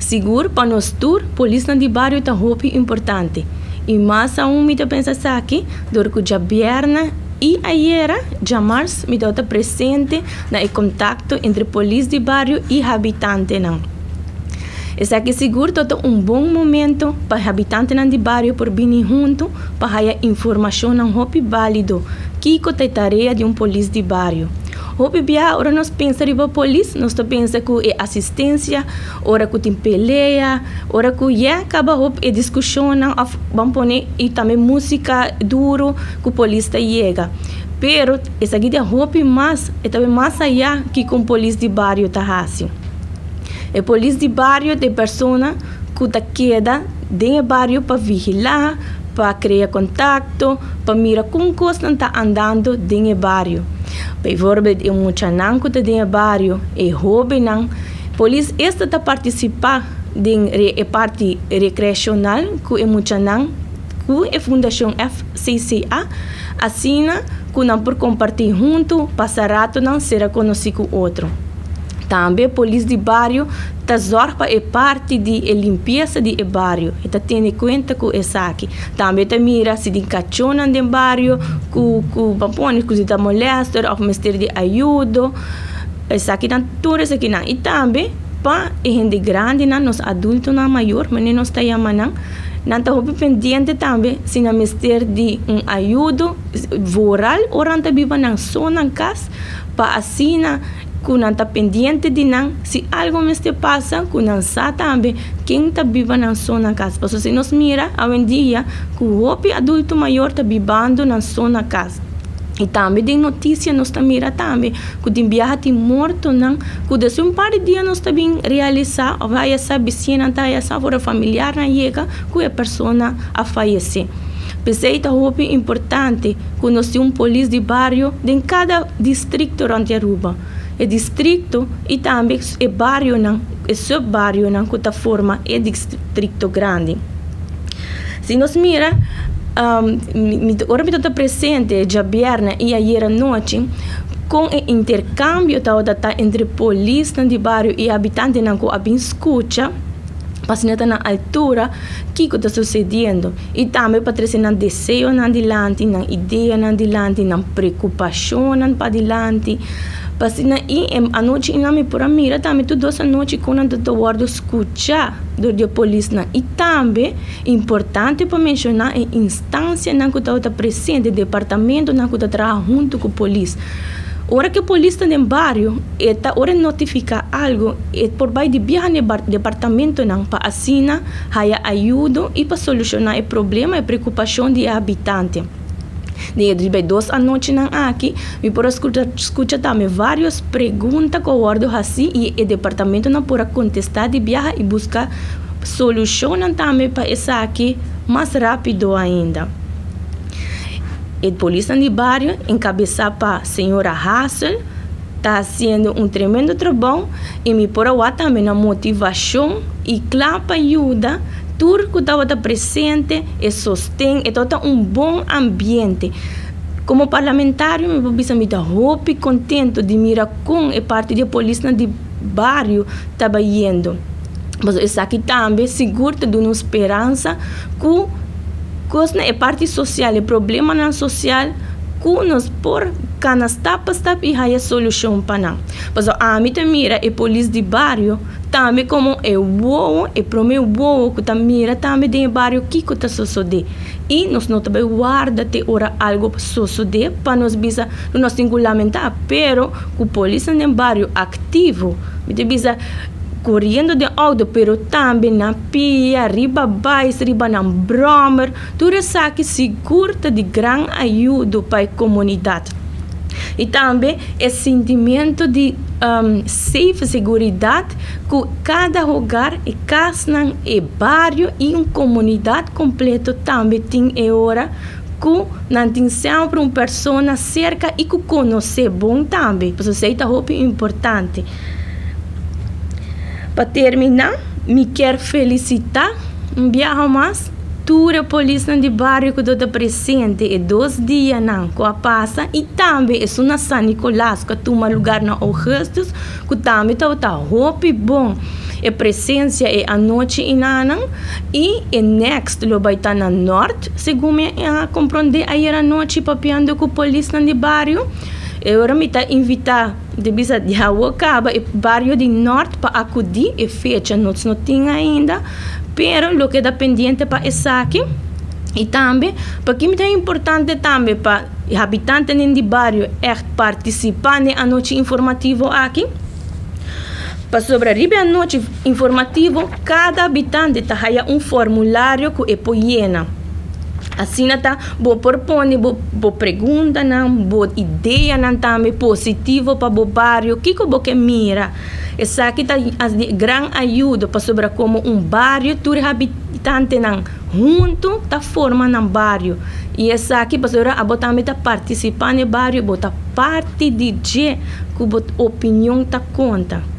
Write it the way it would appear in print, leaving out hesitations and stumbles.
Sigur pa nos tur, polisnan di bario ta hopi importante. Y mas aun mi ta pensa esaki, dor cu djabièrnè y ayera, djamars, mi tabata presente na e contacto entre polis di bario y habitantenan. Esaki sigur tabata un bon momento pa habitantenan di bario por bini hunto pa haya informacionnan hopi balido kico ta e tarea di un polis di bario. Hopi biaha ora nos pensa riba polis, nos ta pensa cu e asistencia ora cu tin pelea, ora cu ya caba hopi e discusionnan of ban pone y tambe musica duro cu polis ta yega. Pero esaki ta hopi mas, e ta bay mas aya kico un polis di bario ta haci. E polis di bario ta e persona cu ta keda den e bario pa vigila, pa crea contacto, pa mira con cosnan ta andando den e bario. Bijvoorbeeld e muchanan cu ta den e bario, e hobennan. Polis esta ta participa den e parti recreacional cu e muchanan cu e fundacion FCCA, asina cu nan por comparti hunto, pasa ratonan, cera conoci cu otro. Tambe polis di bario ta zorg pa e parti di e limpiesa di e bario. E ta tene cuenta cu esaki. Tambe ta mira si tin cachonan den bario cu ban pone cu si ta molester of mester di ayudo. Esakinan tur esakinan. Y tambe pa e hende grandinan, nos adultonan mayor, manera nos ta yama nan, nan ta hopi pendiente tambe si nan mester di un ayudo vooral ora nan ta biba nan so nan cas pa asina ku nan ta pendiente di nan si algo mester pasa ku nan sa tambe ken ta biba nan so na kas. Pasobra si nos mira awendia ku hopi adulto mayor ta bibando nan so na kas. I tambe den notisia nos ta mira tambe ku tin biaha tin mortonan ku despues un par di dia nos ta bin realisá òf haya sa bisiñanan ta haya sa ora familiarnan yega ku e persona a fayesé. P'esei ta hopi importante ku nos tin un polis di bario den kada distrikto rònt di Aruba. E distrikto i tambe e barionan, e supbarionan ku ta forma e distrikto grandi. Si nos mira, ora mi tabata presente djabièrnè i ayera nochi, kon e interkambio tabata ta entre polisnan di bario i habitantenan ku a bin skucha, pa asina ta na altura kiko ta sucediendo y tambe pa trece nan deseonan dilanti, nan ideanan dilanti, nan preocupacionnan padilanti, pa asina y e anochi y nan mi por a mira tambe tur dos anochi con nan ta wordo scucha door di e polisnan y tambe importante pa menciona e instancianan cu tabata presente, departamentonan cu ta traha hunto cu polis. Ora ku e polis ta den bario, e ta ora e notifiká algu, e por bai di biaha na e departamentonan pa asina haya ayudo i pa solushoná e problema, e preokupashon di e habitante. Den e riba e dos anochinan aki, mi por a skucha skucha tambe vários pregunta ku a wòrdu hasí i e departamentonan por a kontestá di biaha i buska solushonnan tambe pa esaki mas rápido ainda. E polisnan di bario, encabeza pa señora Hassel, ta haciendo un tremendo trabou y mi por a wak tambe nan motivacion y cla pa yuda tur cu tabata presente, e sosten, e tabata un bon ambiente. Como parlamentario mi por bisa mi ta hopi contento di mira con e parti di e polisnan di bario ta bayendo. Pasobra esaki tambe sigur ta duna un speransa cu. Kosnan, e parti sosial, e problemanan sosial ku nos por kana stap pa stap i haya solushon pa nan. Pasobra ami ta mira e polis di bario tambe komo e wowo, e promé wowo ku ta mira tambe den e bario kiko ta sosodé. I nos no ta bai warda te ora algu sosodé pa nos bisa ku nos tin ku lamentá, pero ku polisnan den bario aktivo, mi ta bisa koriendo den outo pero tambe na pia, riba bais, riba nan bròmer, tur esaki sigur ta di gran ayudo pa e komunidat. I tambe e sintimentu di safe, seguridat ku kada hogar, e kasnan, e bario i un komunidat kompleto tambe tin e ora ku nan tin semper un persona serka i ku konosé bon tambe, pasobra esei ta hopi importante. Pa terminá, mi kier felisitá un biaha mas tur e polisnan di bario ku tabata presente e dos dianan ku a pasa i tambe esun na San Nicolas ku a tuma lugar na ougùstùs ku tambe tabata hopi bon. E presensia e anochi einan i e next lo bai ta na Noord, segun mi a komprondé ayera nochi papiando ku polisnan di bario. I ora mi ta invitá di bisa di kaba e bario di Noord pa akudí. E fecha nos no tin ainda, pero lo keda pendiente pa esaki. I tambe, pakico ta importante tambe pa habitantenan di bario echt partisipá na anochi informativo aki. Pasobra riba anochi informativo, kada habitante ta haya un formulario ku e por yena. Asina ta, bo por pone bo, bo preguntanan, bo ideanan tambe positivo pa bo bario, kiko bo ke mira. Esaki ta di gran ayudo pasobra komo un bario, tur habitantenan huntu ta forma un bario. I esaki pasobra abo tambe ta partisipá den bario, bo ta parti di dje ku bo opinion ta konta.